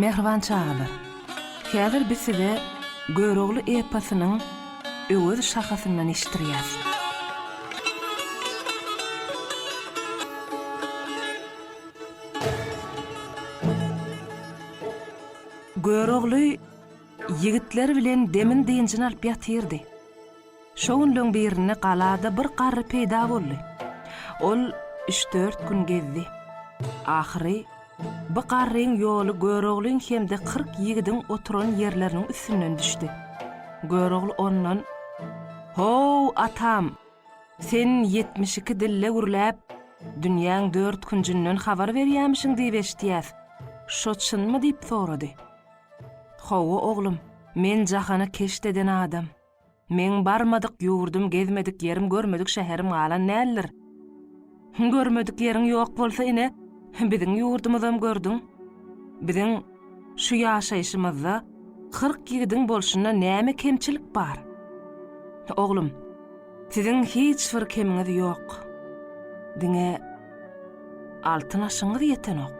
Mähriban çagalar, häzir biz size Görogly eposynyň Öwez şahasyndan eşitdirýäs. Görogly ýigitler bilen demin-dynjyny alyp ýatyrdy. Şo günleň birinde galada bir garry peýda boldy. Ol üç-dört gün gezdi. Ahyry, bu garryň ýoly Göroglyň hem-de 40 ýigidiň oturan ýerleriniň üstünden düşdi. Görogly ondan, How, atam, sen 72 dilde gürläp, dünýäň dört künjünden habar berýämişiň diýip eşidýäs. Şo çynmy diýip sorady. Hawa, oglum, men jahana keşt eden adam. Meň barmadyk ýurdum, gezmedik ýerim, görmedik şäherim galan däldir. Görmedik ýeriň ýok bolsa, ine, biziň ýurdumyzam gördüň. Biziň şu ýaşaýşymyzda 40 ýigidiň bolşunda näme kemçilik bar? Oglum, siziň hiç bir kemiňiz ýok. Diňe altyn aşyňyz ýetenok.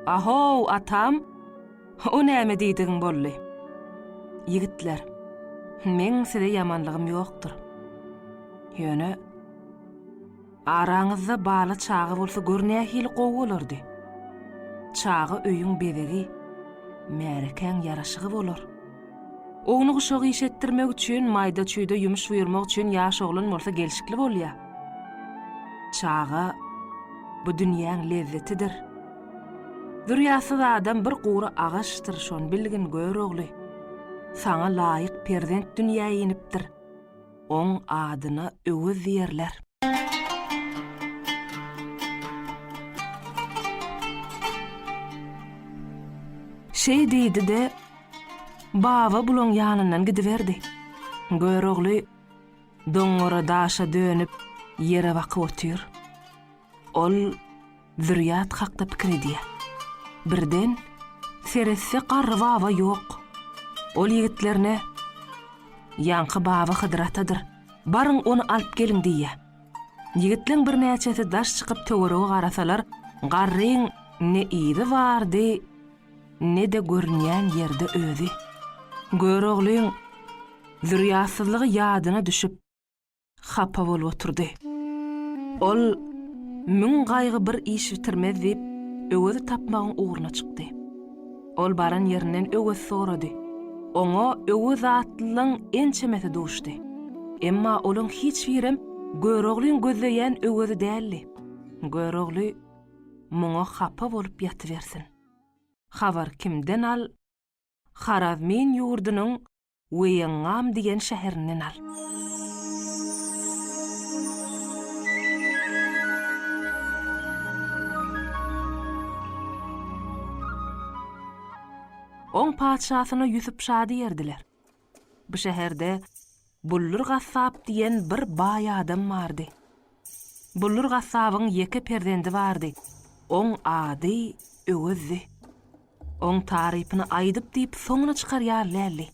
Ahow, atam! O näme diýdigiň boldy? Ýigitler, meň size ýamanlygym ýokdur. Ýöne araňyzda bala çaga bolsa gör nähili gowy bolardy. Çaga öýüň bezegi, märekäň ýaraşygy bolar. Ownuk-uşak iş etdirmek üçin, maýda-çüýde ýumuş buýurmak üçin ýaş oglan bolsa gelşikli bolýar. Çaga bu dünýäň lezzetidir. Zürýatsyz adam bir gury agaçdyr, şony bilgin, Görogly. Saňa laýyk perzent dünýä inipdir. Oň adyna Öwez diýerler. Şeý diýdi-de, Baba bulaň ýanyndan gidiberdi. Görogly doňňara daşa dönüp, ýere bakyp otyr. Ol zürýat hakda pikir edýär. Birden seretse garry baba ýok. Ol ýigitlerine, Ýaňky baba Hydyr atadyr. Baryň ony alyp geliň diýýär. Ýigitleň birnäçesi daş çykyp töwerege garasalar, garryň ne yzy bardy, ne-de görünýän ýerde özi. Göroglyň zürýatsyzlygy ýadyna düşüp, hapa bolup oturdy. Ol Müň gaýgy bir iş bitirmez diýip, Öwezi tapmagyň ugruna çykdy. Ol baran ýerinden Öwez sorady. Oňa Öwez atlylaň ençemesi duşdy. Emma olaň hiç birem Göroglyň gözleýän Öwezi däldi. Görogly muňa hapa bolup ýatybersin. Habar kimden al, Harazmin ýurdunyň Weýeňňam diýen şäherinden al. Oň patyşasyna Ýusup şa diýerdiler. Bu şäherde Buldur gassap diýen bir baý adam bardy. Buldur gassabyň ýeke perzendi bardy. Oň ady Öwezdi. Oň tarypyny aýdyp-diýip soňuna çykar ýaly däldi.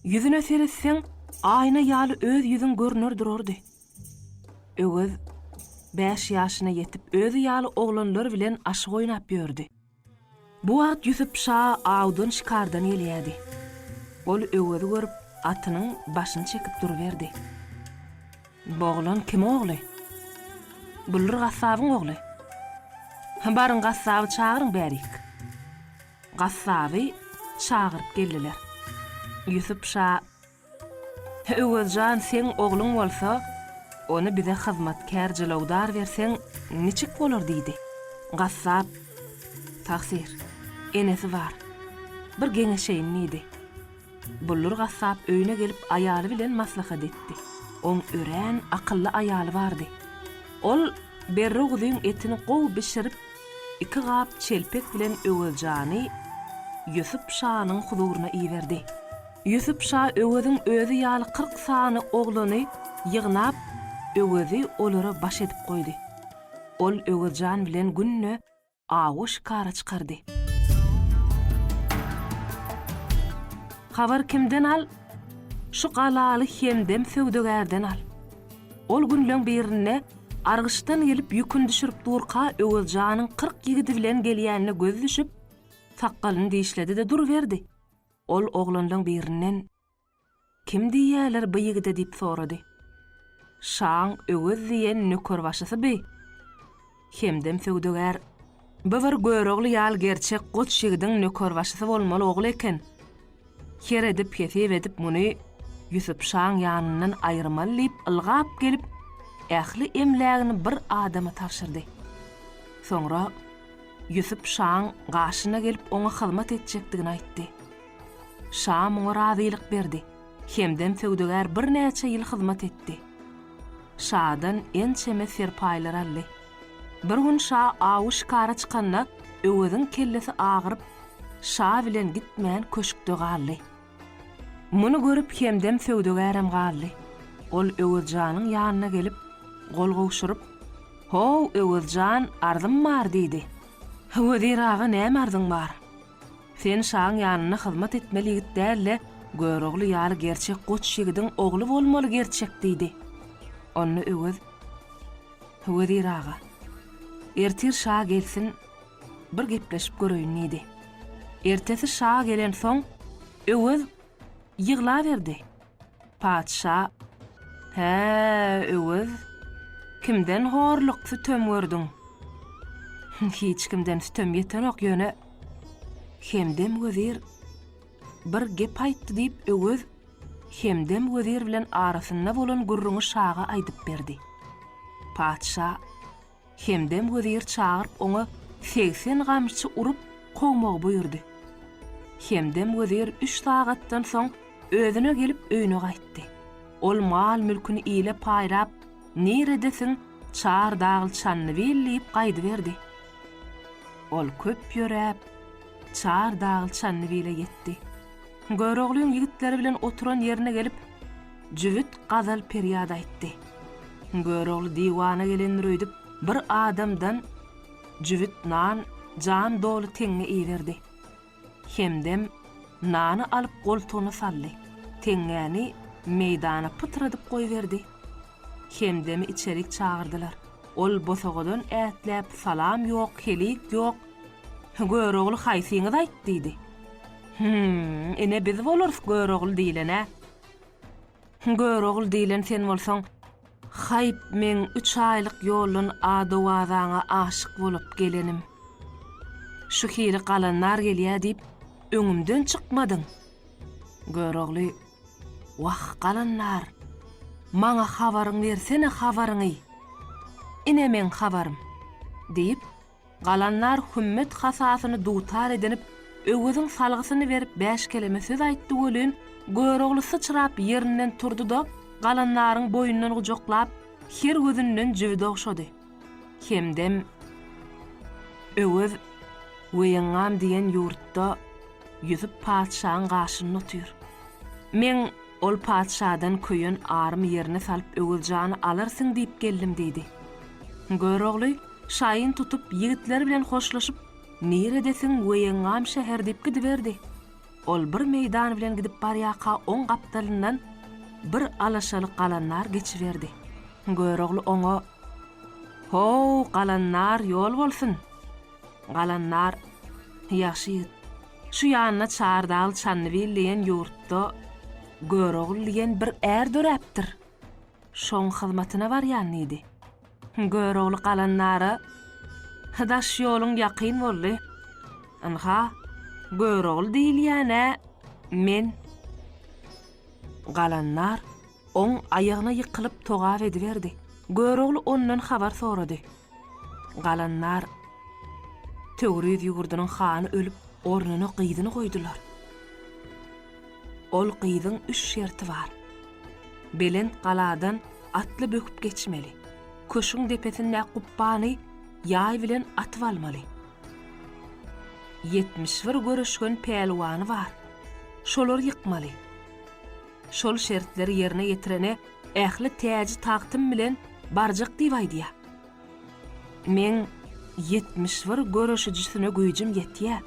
Ýüzüne seretseň, aýna ýaly öz ýüzüň görner durardy. Öwez bäş ýaşyna ýetip, özi ýaly oglanlar bilen aşyk oýnap ýördi. Bu wagt Ýusup şa awdan-şikardan gelýärdi. Ol Öwezi görüp, atynyň başyny çekip duruberdi. Bu oglan kimiň ogly? Buldur gassabyň ogly. Baryň gassaby çagyryň bärik. Gassaby çagyryp geldiler. Ýusup şa, Öwez jan seň ogluň bolsa, ony bize hyzmatkär jylawdar berseň niçik bolar diýdi. Gassap, Tagsyr, enesi bar. Bir geňeşeýin diýdi. Buldur gassap öýüne gelip aýaly bilen maslahat etdi. Oň örän akylly aýaly bardy. Ol berre guzyň etini gowy bişirip, iki gap çelpek bilen Öwezjany Ýusup şanyň huzuryna iberdi. Ýusup şa Öweziň özi ýaly 40 sany oglany ýygnap, Öwezi olara baş edip goýdy. Ol Öwezjan bilen günde awa şikara çykardy. Habar kimden al? Şu galaly Hemdem söwdagärden al. Ol günleň birinde argyşdan gelip ýüküni düşürip durka Öwezjanyň 40 ýigidi bilen gelýänine gözi düşüp. Sakgalyny dişledi-de duruberdi. Ol oglanlaň birinden, Kim diýýäler by ýigide diýip sorady. Şaň Öwez diýen nökerbaşysy by. Hemdem söwdagär, By bir Görogly ýaly gerçek goç ýigidiň nökerbaşysy bolmaly ogul eken. Her edip hesip edip muny Ýusup şaň ýanyndan aýyrmaly diýip ylgap gelip, ähli emlägini bir adama tabşyrdy. Soňra Ýusup şaň gaşyna gelip oňa hyzmat etjekdigini aýtdy. Şa muňa razylyk berdi. Hemdem söwdagär birnäçe ýyl hyzmat etdi. Şadan ençeme serpaýlar aldy. Bir gün şa awy-şikara çykanda Öweziň kellesi agyryp, şa bilen gitmän köşkde galdy. Muny görüp Hemdem söwdagärem galdy. Ol Öwez janyň ýanyna gelip, gol gowşuryp, How, Öwez jan, arzym bar diýdi. Wezir aga näme arzyň bar? Sen şaň ýanynda hyzmat etmeli ýigit däl-de, Görogly ýaly gerçek goç ýigidiň ogly bolmaly gerçek diýdi. Onda Öwez, Wezir aga, ertir şa gelsin, bir gepleşip göreýin diýdi. Ertesi şa gelensoň, Öwez ýyglaberdi. Patyşa, Hä, Öwez, kimden horluk, sütem gördüň? Hiç kimden sütem ýetenok, ýöne Hemdem wezir bir gep aýtdy diýip, Öwez Hemdem wezir bilen arasynda bolan gürrüňi şaga aýdyp berdi. Patyşa Hemdem wezir çagyryp oňa 80 gamçy urup kowmagy buýurdy. Hemdem wezir üç sagatdan soň özüne gelip öýüne gaýtdy. Ol mal-mülküni ile paýlap, niredesiň Çar dagly Çandybil diýip gaýdyberdi. Ol köp ýöräp, Çar dagly Çandybile ýetdi. Göroglyň ýigitleri bilen oturan ýerine gelip, jübüt gazal perýat aýtdy. Görogly diwana gelendir öýdüp, bir adamdan jübüt nan, jam doly teňňe iberdi. Hemdem nany alyp goltugyna saldy. Teňňäni meýdana pytradyp goýberdi. Hemdemi içerik çagyrdylar. Ol bosagadan ätläp salam ýok, helik ýok, Görogly haýsyňyz aýt diýdi. Hüm, ine biz bolarys Görogly diýlen-ä. Görogly diýlen sen bolsaň, haýp meň üç aýlyk ýoldan ady-owazaňa aşyk bolup gelenim. Şu hili galandar gelýä diýip, öňümden çykmadyň. Görogly, Wah, galandar, maňa habaryň bersene habaryňy. Ine meň habarym, diýip, Galandar hümmet hasasyny dutar edinip, Öweziň salgysyny berip bäş keleme söz aýtdy welin, Görogly syçrap ýerinden turdy-da, Galandaryň boýundan gujaklap, her gözünden jübüde ogşady. Hemdem Öwez Weýeňňam diýen ýurtda Ýusup patyşaň gaşynda otyr. Meň ol patyşadan köýen arymy ýerine salyp Öwez jany alarsyň diýip geldim diýdi. Görogly şaýyn tutup ýigitleri bilen hoşlaşyp niredesiň Weýeňňam şäheri diýip gidiberdi. Ol bir meýdan bilen gidip barýarka oň gapdalyndan bir alaşaly galandar geçiberdi. Görogly oňa, How, galandar, ýol bolsun! Galandar, Ýagşy ýigit, şu ýanda Çardag Çandybil diýen ýurtda Görogly diýen bir är döräpdir. Şoň hyzmatyna barýan diýdi. Görogly galandara, Daş ýoluň ýakyn boldy. Ynha, Görogly diýilýän-ä men. Galandar oň aýagyna ýykylyp togap ediberdi. Görogly ondan habar sorady. Galandar Töwriz ýurdunyň hany ölüp, ornuna gyzyny goýdular. Ol gyzyň üç şerti bar. Belent galadan atly böküp geçmeli. Köşgüň depesindäki gupbany ýaý bilen atyp almaly. 71 göreşgen pälwany bar. Şolary ýykmaly. Şol şertleri ýerine ýetirene ähli täji-tagtym bilen barjak diýip aýdýar. Meň 71 göreşijisine güýjüm ýetýär.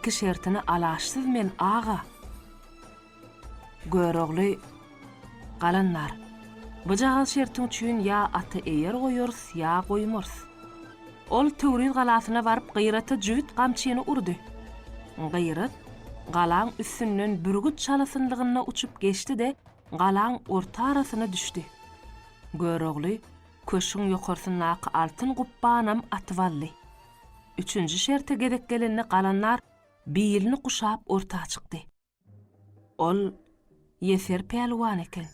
Ki şertini alaçsyz men aga. Görogly, Galandar, bujagaz şertiň üçin ýa ata eýer goýarys, ýa goýmarys. Ol Töwriz galasyna baryp Gyrata jübüt gamçyny urdy. Gyrat galaň üstünden bürgüt çalasynlygynda uçup geçdi-de, galaň orta arasyna düşdi. Görogly köşgüň ýokarsyndaky altyn gupbanam atyp aldy. Üçünji şerte gezek gelende galandar bilini guşap orta çykdy. Ol ýeser pälwan eken.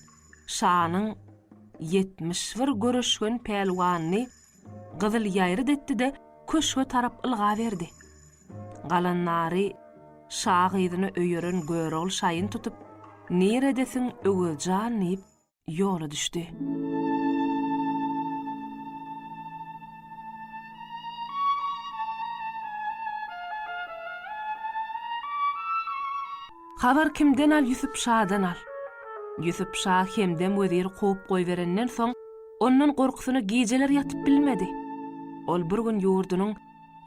Şanyň 71 göreşgen pälwanyny gyzyl ýaýryt etdi-de, köşge tarap ylgaberdi. Galandary şa gyzyna öýeren Görogly şaýyny tutup, Niredesiň, Öwez jan diýip, ýola düşdi. Habar kimden al Ýusup şadan al. Ýusup şa Hemdem weziri kowup goýberenden soň, ondan gorkusyna gijeler ýatyp bilmedi. Ol bir gün ýurdunyň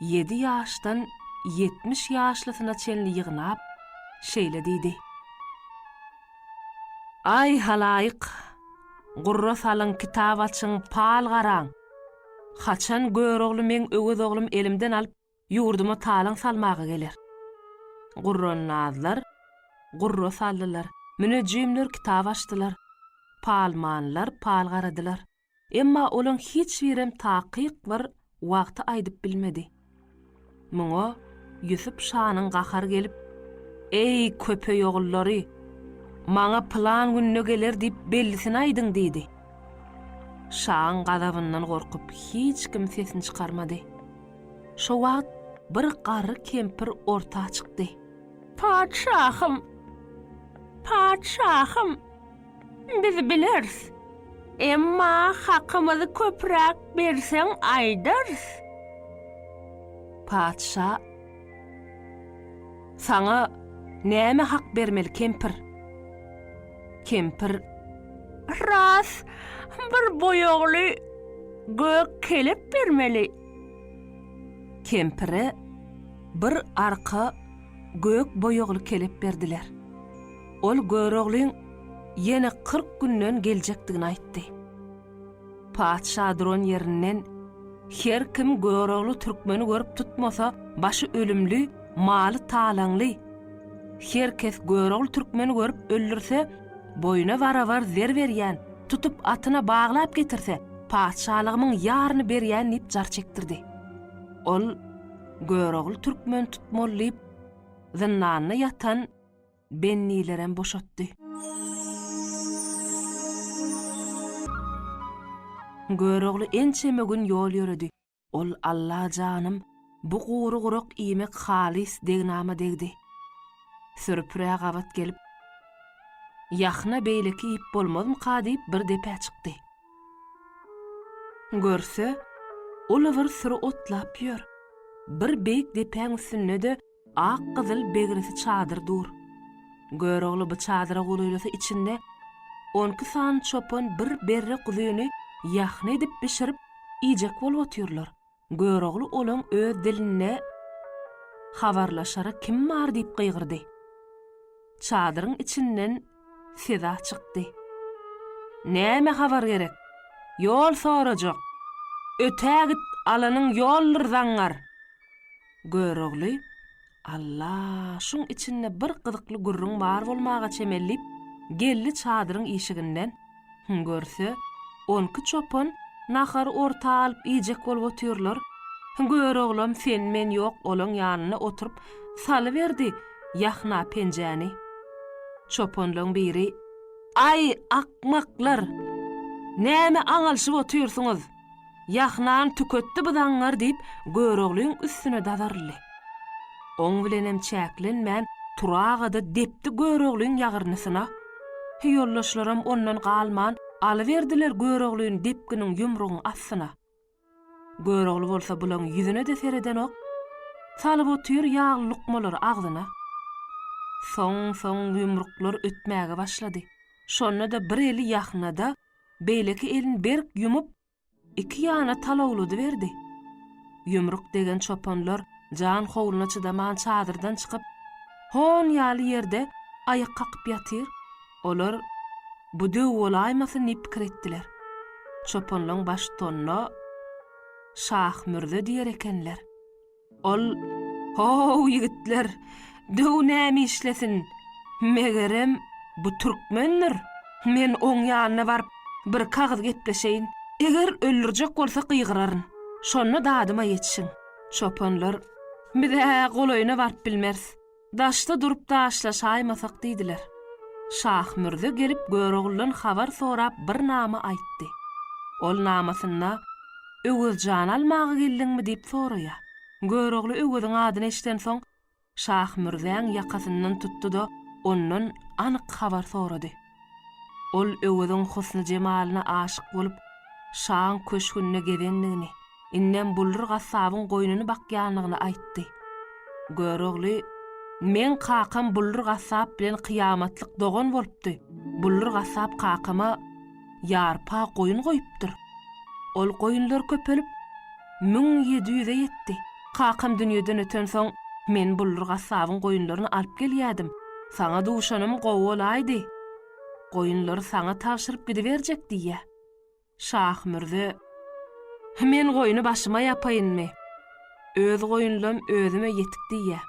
ýedi ýaşdan 70 ýaşlysyna çenli ýygnap, şeýle diýdi. Aý, halaýyk! Gurra salyň, kitap açyň, pal garaň! Haçan Görogly meň Öwez oglum elimden alyp, ýurduma talaň salmaga geler? Gurrandazlar gurra saldylar, münejjimler kitap açdylar, palmanlar pal garadylar. Emma olaň hiç birem takyk bir wagty aýdyp bilmedi. Muňa Ýusup şanyň gahary gelip, Eý, köpeýogullary! Maňa pylan günde geler diýip bellisini aýdyň diýdi. Şaň gazabyndan gorkup hiç kim sesini çykarmady. Şo wagt bir garry kempir orta çykdy. Patyşahym! Patyşahym! Biz bileris. Emma hakymyzy köpräk berseň aýdarys. Patyşa, Saňa näme hak bermeli, kempir? Kempir. Ras, bir boýagly gök kelep bermeli. Kempire bir arka gök boýagly kelep berdiler. Ol Göroglyň ýene 40 günden geljekdigini aýtdy. Patyşa duran ýerinden, Her kim Görogly türkmeni görüp tutmasa, başy ölümli, maly talaňly. Her kes Görogly türkmeni görüp öldürse, boýuna barabar zer berýän, tutup atyna baglap getirse, patyşalygymyň ýaryny berýän diýip jar çekdirdi. Ol Görogly türkmeni tutmaly diýip, zyndanda ýatan bendilerem boşatdy. Görogly ençeme gün ýol ýöredi. Ol Alla janym, bu gury-gurak iýmek halys degnama degdi. Sürpürä gabat gelip, Ýahna beýleki iýip bolmazmyka diýip bir depä çykdy. Görse, uly bir süri otlap ýör. Bir beýik depäň üstünde-de Ak-gyzyl begresi çadyr dur. Görogly bu çadyra golaýlasa içinde onki sany çopan bir berre guzyny ýahna edip bişirip iýjek bolup otyrlar. Görogly olaň öz dilinde Habarlaşara kim bar diýip gygyrdy. Çadyryň içinden seza çykdy. Näme habar gerek? Ýol sorajak. Ötägit alanyň ýoldur zaňňar! Görogly, Alla, şuň içinde bir gyzykly gürrüň bar bolmaga çemeli diýip, geldi çadyryň işiginden. Görse, onki çopan nahary orta alyp iýjek bolup otyrlar. Göroglam sen-men ýok olaň ýanynda oturyp salyberdi ýahna penjäni. Çopanlaň biri, Aý, akmaklar! Näme aňalşyp otyrsyňyz? Ýahnany tüketdi bu zaňňar diýip, Göroglyň üstüne dazaryldy. Oň bilenem çäklenmän, turaga-da depdi Göroglyň ýagyrnysyna. Ýoldaşlaram ondan galman, alyberdiler Göroglyny depginiň ýumrugyň astyna. Görogly bolsa bulaň ýüzüne-de seredenok, salyp otyr ýagly lukmalary agzyna. Soň-soň ýumruklar ötmäge başlady. Şonda-da bir eli ýahnada, beýleki elini berk ýumup, iki ýana talawladyberdi. Ýumruk degen çopanlar jan howluna çydaman çadyrdan çykyp, hon ýaly ýerde aýak kakyp ýatyr. Olar, Bu döw bolaýmasyn diýip pikir etdiler. Çopanlaň baştutanyna. Şahmürze diýer ekenler. Ol, How, ýigitler, döw näme işlesin? Megerem, bu türkmendir. Men oň ýanyna baryp, bir kagyz gepleşeýin. Eger öldürjek bolsa gygyraryn. Şonda dadyma ýetişiň. Çopanlar, Biz-ä golaýyna baryp bilmeris. Daşda durup daşlaşaýmasak diýdiler. Şahmürze gelip Görogludan habar sorap bir nama aýtdy. Ol namasynda, Öwez jany almaga geldiňmi diýip soraýar. Görogly Öweziň adyny eşidensoň, Şahmürzäň ýakasyndan tutdy-da, ondan anyk habar sorady. Ol Öweziň husny-jemalyna aşyk bolup, şaň köşgünde gezendigini, indem Buldur gassabyň goýnuny bakýanlygyny aýtdy. Görogly, Meň kakam Buldur gassap bilen kyýamatlyk dogan bolupdy. Buldur gassap kakama ýarpa goýun goýupdyr. Ol goýunlar köpelip, 1700-e ýetdi. Kakam dünýeden ötensoň, men Buldur gassabyň goýunlaryny alyp gelýädim. Saňa duşanym gowy bolaýdy. Goýunlary saňa tabşyryp gidiberjek diýýä. Şahmürze, Men goýny başyma ýapaýynmy? Öz goýunlam özüme ýetik diýýä.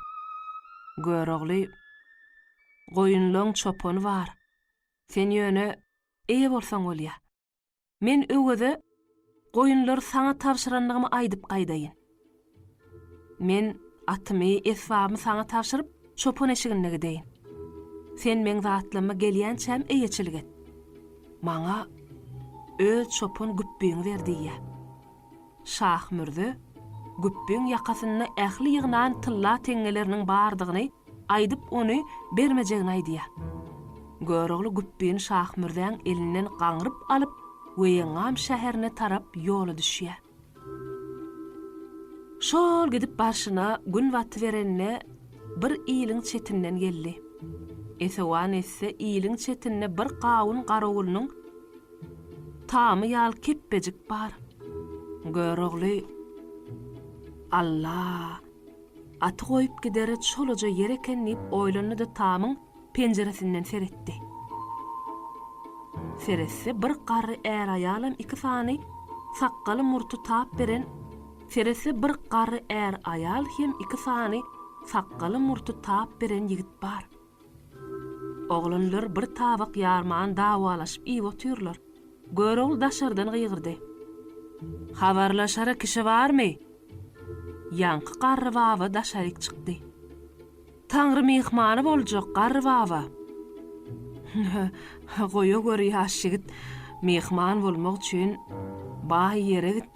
Görogly, Goýunlaň çopany bar. Sen ýöne eýe bolsaň bolýa. Men Öweze goýunlary saňa tabşyranlygymy aýdyp gaýdaýyn. Men atymy, esbabymy saňa tabşyryp, çopan eşiginde gideýin. Sen meň zatlaryma gelýänçäm eýeçilik et. Maňa öz çopan güpbiňi ber diýýär. Şahmürze güpbiň ýakasynda ähli ýygnan tylla teňňeleriniň bardygyny aýdyp ony bermejegini aýdýar. Görogly güpbini Şahmürzäň elinden gaňryp alyp Weýeňňam şäherine tarap ýola düşýär. Şol gidip barşyna gün batyberende bir iliň çetinden geldi. Esewan etse iliň çetinde bir gawun garawulynyň tamy ýaly kepbejik bar. Görogly, Alla, aty goýup gidere çolaja ýer eken diýip oýlandy-da tamyň penjiresinden seretdi. Seretse bir garry är-aýalam iki sany sakgaly-murty tap beren Seretse bir garry är-aýal hem iki sany sakgaly-murty tap beren ýigit bar. Oglanlar bir tabak ýarmany dawalaşyp iýip otyrlar. Görogly daşardan gygyrdy. Habarlaşara kişi barmy? Ýaňky garry baba daşaryk çykdy. Taňry myhmany boljak, garry baba. Goýa gör ýaş ýigit, myhman bolmak üçin baý ýere git.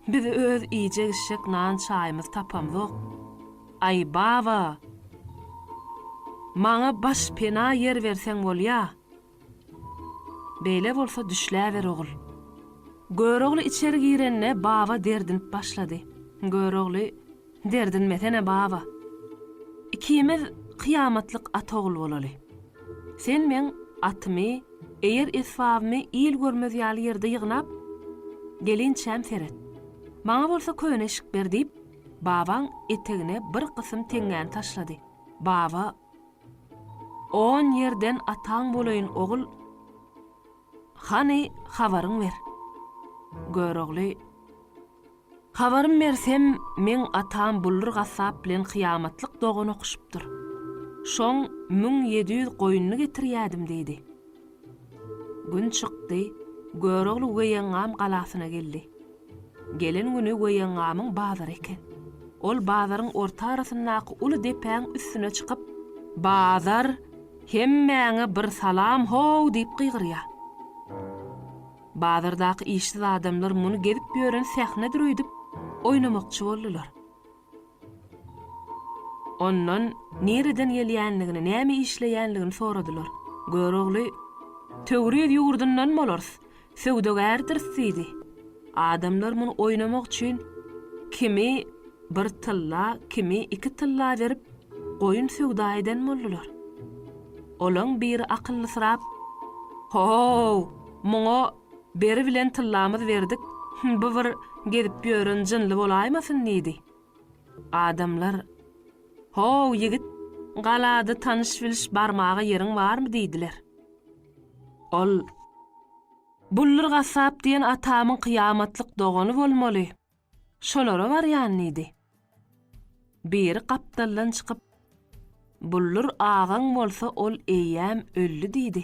Biz öz iýjek-içjek nan-çaýymyzy tapamzok. Aý, baba! Maňa baş pena ýer berseň bolýa. Beýle bolsa düşläber, ogul. Görogly içeri girende baba derdinip başlady. Görogly, Derdinmesene, baba. Ikimiz kyýamatlyk ata-ogul bolaly. Sen meň atymy, eýer-esbabymy il görmez ýaly ýerde ýygnap, gelinçäm seret. Maňa bolsa köne eşik ber diýip, babaň etegine bir gysym teňňäni taşlady. Baba, On ýerden ataň bolaýyn, ogul. Hany, habaryň ber. Görogly, Habarym bersem, meň atam Buldur gassap bilen kyýamatlyk dogan okuşypdyr. Şoň 1700 goýnuny getirýädim diýdi. Gün çykdy, Görogly Weýeňňam galasyna geldi. Gelen güni Weýeňňamyň bazary eken. Ol bazaryň orta arasyndaky uly depäň üstüne çykyp, Bazar, hemmäňe bir salam how diýip gygyrýar. Bazardaky işsiz adamlar muny gezip ýören sähnedir öýdüp, oýnamakçy boldular. Ondan nireden gelýänligini, näme işleýänligini soradylar. Görogly, Töwriz ýurdundan bolarys, söwdagärdiris diýdi. Adamlar muny oýnamak üçin kimi bir tylla, kimi iki tylla berip, goýun söwda eden boldular. Olaň biri akyllysyrap, Ho-ow, muňa beri bilen tyllamyz berdik, bu bir gezip ýören jynly bolaýmasyn diýdi. Adamlar, Ho-ow, ýigit, galada tanyş-biliş barmaga ýeriň barmy diýdiler. Ol, Buldur gassap diýen atamyň kyýamatlyk dogany bolmaly. Şolara barýan diýdi. Biri gapdaldan çykyp, Buldur agaň bolsa ol eýýäm öldi diýdi.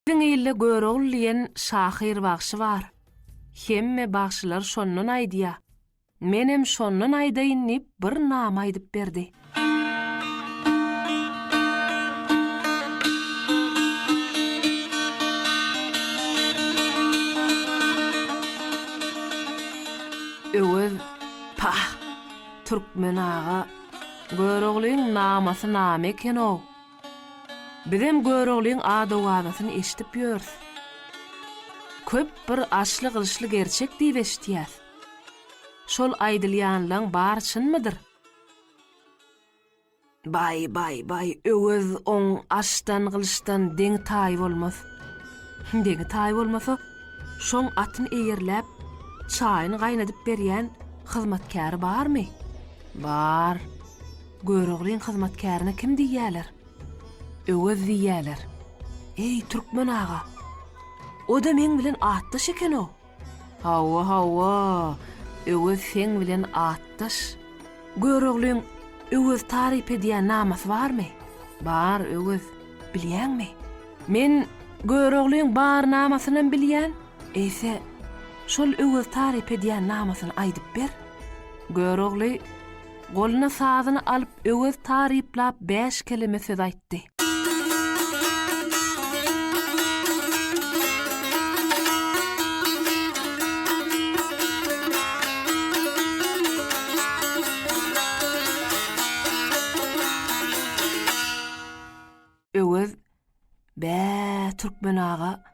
Biziň ilde Görogly diýen şahyr bagşy bar. Hemme bagşylar şondan aýdýa. Menem şondan aýdaýyn diýip bir nama aýdyp berdi. Öwez, Pah, Türkmen aga, Göroglyň namasy name eken-ow. Bizem Göroglyň ad-owazasyny eşidip ýörüs. Köp bir aşly-gylyçly gerçek diýip eşidýäs. Şol aýdylýanlaň bary çynmydyr? Baý, baý, baý, Öwez oň aşdan-gylyçdan deňi-taýy bolmaz. Deňi-taýy bolmasa, şoň atyny eýerläp, çaýyny gaýnadyp berýän hyzmatkäri barmy? Bar. Göroglyň hyzmatkärine kim diýýäler? Öwez diýýäler. Eý, türkmen aga, o-da meň bilen atdaş eken-ow. Hawa, hawa, Öwez seň bilen atdaş. Göroglyň Öwez taryp edýän namasy barmy? Bar, Öwez, bilýäňmi? Men Göroglyň bar namasynam bilýän. Eýse, şol Öwez taryp edýän namasyny aýdyp ber. Görogly goluna sazyny alyp Öwez taryplap bäş keleme söz aýtdy. Öwez, Bä, türkmen aga,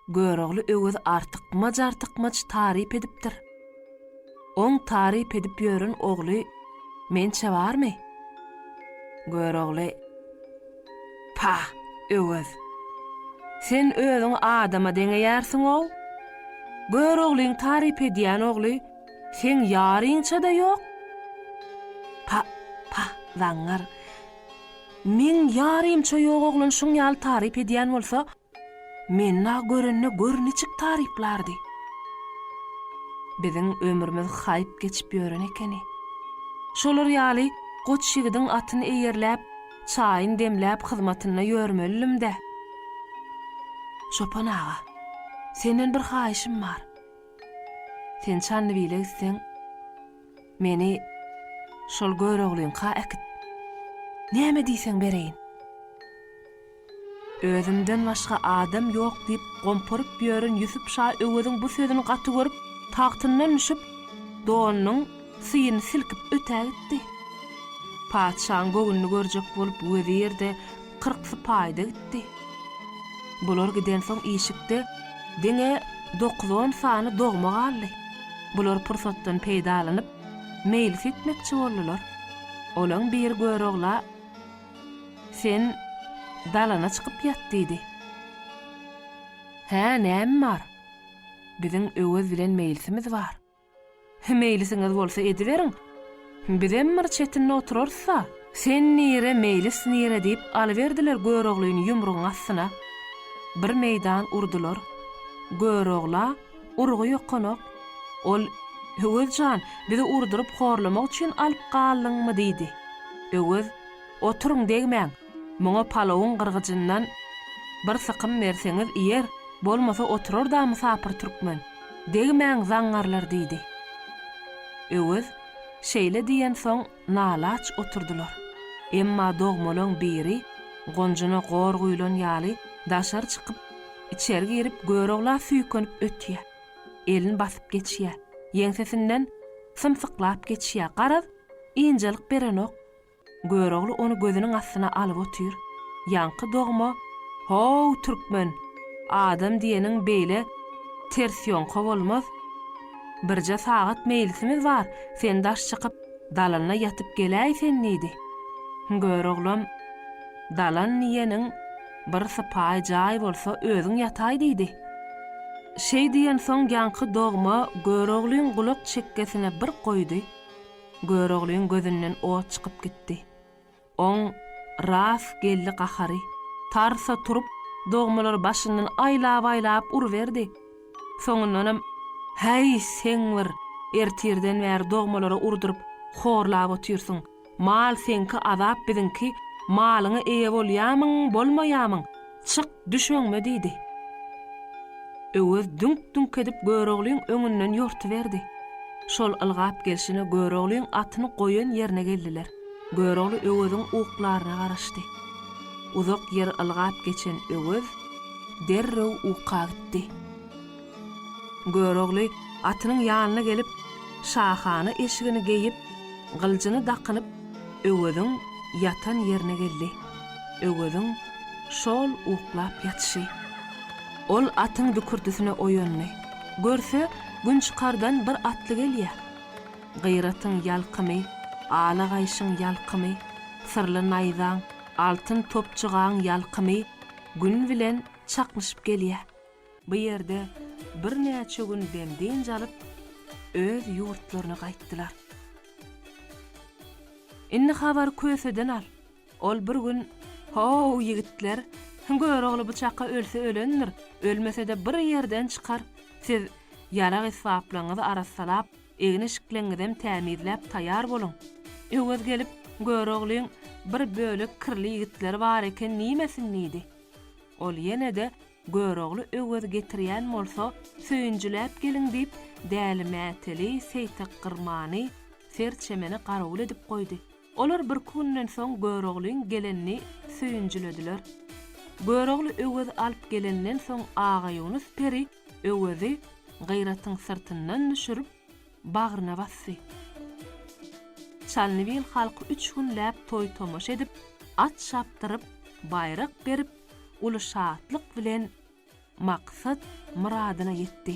Görogly Öwez artykmaç-artykmaç taryp edipdir. Oň taryp edip ýören ogly mençe barmy? Görogly, Pah, Öwez, sen özüňi adama deňeýärsiň-ow. Göroglyň taryp edýän ogly seň ýaryňça-da ýok. Pa, pah, zaňňar, meň ýarymça ýok oglan şuň ýaly taryp edýän bolsa, Meni-a görende gör niçik taryplardy. Biziň ömrümiz haýp geçip ýören ekeni. Şolar ýaly goç ýigidiň atyny eýerläp, çaýyn demläp hyzmatynda ýörmelidim-dä. Çopan aga, senden bir haýyşym bar. Sen Çandybile gitseň, meni şol Göroglyňka äkit. Näme diýseň bereýin. Özümden başga adam ýok diýip gomparyp ýören Ýusup şa Öweziň bu sözüni gaty görüp, tagtyndan düşüp, donunyň syýyny silkip ötägitdi. Patyşaň göwnüni görjek bolup wezir-de, 40 sypaýy-da gitdi. Bular gidensoň işikde diňe dokuz-on sany dogma galdy. Bular pursatdan peýdalanyp, meýlis etmekçi boldular. Olaň biri Görogla. Sen dalana çykyp ýat diýdi. Hä, näme bar? Biziň Öwez bilen meýlisimiz bar. Meýlisiňiz bolsa ediberiň. Bizem bir çetinde oturarys-da. Sen nire, meýlis nire diýip alyberdiler Göroglyny ýumrugyň astyna. Bir meýdan urdular. Görogla urgy ýokanok. Ol, Öwez jan, bizi urduryp horlamak üçin alyp galdyňmy diýdi. Öwez, Oturyň, degmäň. Muňa palawyň gyrgyjyndan bir sykym berseňiz iýer, bolmasa oturar-da mysapyr türkmen. Degmäň, zaňňarlar diýdi. Öwez şeýle diýensoň nalaç oturdylar. Emma dogmalaň biri gonjuna gor guýlan ýaly daşary çykyp, içeri girip Görogla süýkenip ötýä. Elini basyp geçýä. Ýeňsesinden symsyklap geçýä. Garaz, ynjalyk berenok. Görogly ony gözüniň astyna alyp otyr. Ýaňky dogma, How, türkmen! Adam diýeniň beýle tersýoňka bolmaz. Birje sagat meýlisimiz bar, sen daş çykyp, dalanda ýatyp geläý sen diýdi. Göroglam, Dalan diýeniň bir sypaýy jaý bolsa özüň ýataý diýdi. Şeý diýensoň ýaňky dogma Göroglyň gulak çekgesine bir goýdy. Göroglyň gözünden ot çykyp gitdi. Oň ras geldi gahary. Tarsa turup, dogmalary başyndan aýlap-aýlap uruberdi. Soňundanam, Häý, seň bir, ertirden bäri dogmalara urduryp, horlap otyrsyň. Mal seňki, azap biziňki, malyňa eýe bolýamyň, bolmaýamyň, çyk, düş öňüme diýdi. Öwez düňk-düňk edip Göroglyň öňünden ýortuberdi. Şol ylgap gelşine Göroglyň atyny goýan ýerine geldiler. Görogly Öweziň uklaryna garaşdy. Uzak ýer ylgap geçen Öwez derrew uka gitdi. Görogly atynyň ýanyna gelip, şahana eşigini geýip, gylyjyny dakynyp, Öweziň ýatan ýerine geldi. Öweziň şol uklap ýatyşy. Ol atyň dükürdisine oýandy. Görse, gün çykardan bir atly gelýär. Gyratyň ýalkymy, ala gaýşyň ýalkymy, syrly naýzaň, altyn topjygaň ýalkymy Gün bilen çaknyşyp gelýär. Bu ýerde birnäçe gün dem-dynç alyp, öz ýurtlaryna gaýtdylar. Indi habary Köseden al. Ol bir gün, How, ýigitler! Görogly bu çaka ölse ölendir, ölmese-de bir ýerden çykar. Siz ýarag-esbaplaryňyzy arassalap, egin-eşikleňňizem tämizläp taýar boluň. Öwez gelip, Göroglyň bir bölek kirli ýigitleri bar eken diýmesin diýdi. Ol ýene-de Görogly Öwez getirýän bolsa, söýünjiläp geliň diýip, Däli Mäteli, Seýtek Gyrmany, Serçemeni garawul edip goýdy. Olar birki günden soň Göroglyň gelenini söýünjilediler. Görogly Öwezi alyp gelenden soň Agaýunus peri Öwezi Gyratyň syrtyndan düşürip, bagryna basdy. Çalnybil halky üç günläp toý-tomaşa edip, at çapdyryp, baýrak berip, uly şatlyk bilen maksat-myradyna ýetdi.